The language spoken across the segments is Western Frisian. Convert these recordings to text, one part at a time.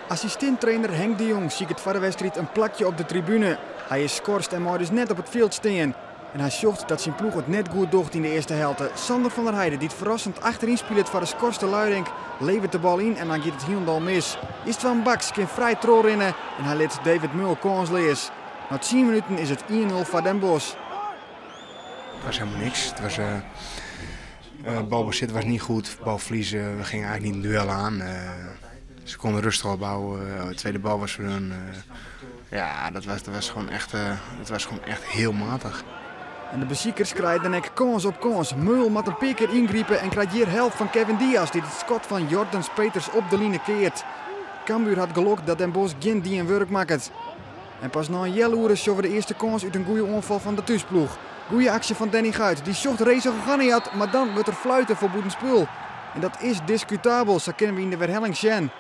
Assistint-trainer Henk de Jong siket foar de wedstriid in plakje op de tribune. Hy is skorst en mei dus net op it fjild stean. En hy sjocht dat syn ploech it net goed docht yn de earste helte. Sander van der Heijden, dy't ferrassend achteryn spilet foar de skorste Luirink, leveret de bal yn en dan giet it hielendal mis. Istvan Baks kin frij trochrinne en hy lit David Mul kânsleas. Nei 10 minuten is it 1-0 foar Den Bosch. Het was helemaal niks. Het was, balbezit was niet goed, balverlies, we gingen eigenlijk niet een duel aan. Ze konden rustig opbouwen, de tweede bal was voor hun. Ja, dat was gewoon echt heel matig. En de besikers krije dan ek kâns op kâns. Mul moat in pear kear yngripe en krijt hjir help fan Kevin Diaz, dy't it skot fan Jordan Peters op de line keart. Cambuur hat gelok dat Den Bosch gjin dien wurk makket. En pas nei in healoere sjogge we de earste kâns út in goede oanfal fan de thúsploech. Goede aksje fan Danny Guijt. Dy sjocht Reza Ghaniat, mar dan wurdt der fluite foar bûtenspul. En dat is diskutabel, sa kinne we yn de werhelling sjen.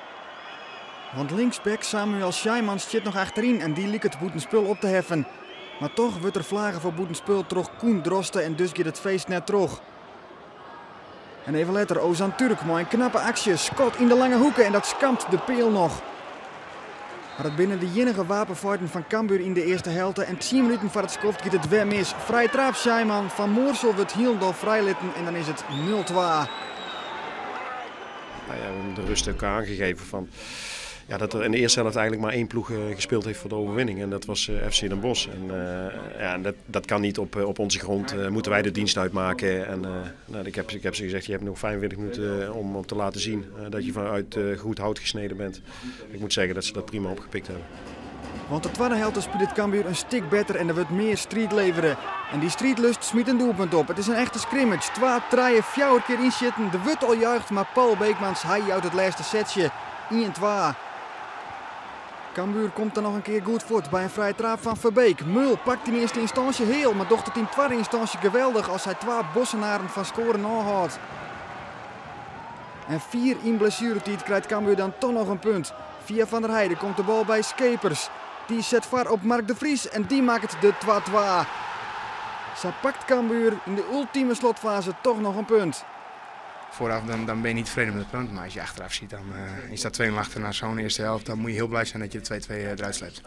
Want linksback Samuel Scheiman stiet noch achteryn en dy liket bûtenspul op te heffen. Mar dochs wurdt der flage foar bûtenspul troch Koen Droste en dus giet it feest net troch. En even letter Ozan Turk mei in knappe aksje, skot yn de lange hoeke en dat skampt de peal noch. Mar it binne de iennige wapenfeiten fan Cambuur yn de earste helte en 10 minuten foar it skoft giet it wer mis. Frije traap Scheiman, Van Moorsel wurdt hielendal frijlitten en dan is it 0-2. Nou ja, we hebben de rust ook aangegeven van, ja, dat er in de eerste helft eigenlijk maar één ploeg gespeeld heeft voor de overwinning. En dat was FC Den Bosch. En ja, dat kan niet op onze grond. Moeten wij de dienst uitmaken. En nou, ik heb ze gezegd, je hebt nog 45 minuten om te laten zien dat je vanuit goed hout gesneden bent. Ik moet zeggen dat ze dat prima opgepikt hebben. Want de tweede helft speelt het Cambuur een stik beter en er wordt meer striid leveren. En die strijdlust smiet een doelpunt op. Het is een echte scrimmage. 2, 3, 4 keer inzitten. Der wurdt al juicht, mar Paul Beekmans, hy jout it lêste setsje. 1-2. Cambuur komt der noch in kear goed fuort by in frije traap fan Verbeek. Mul pakt yn earste ynstânsje heal, mar docht it yn twadde ynstânsje geweldich as hy twa Bossenaren fan skoaren ôfhâldt. En 4 yn blessueretiid krijt Cambuur dan dochs noch in punt. Fia Van der Heijden komt de bal by Schepers. Dy set foar op Mark de Vries en dy makket de 2-2. Sa pakt Cambuur yn de ultime slotfaze dochs noch in punt. Vooraf dan ben je niet tevreden met het punt, maar als je achteraf ziet, dan is dat 2-0 achter na zo'n eerste helft, dan moet je heel blij zijn dat je de 2-2 eruit sleept.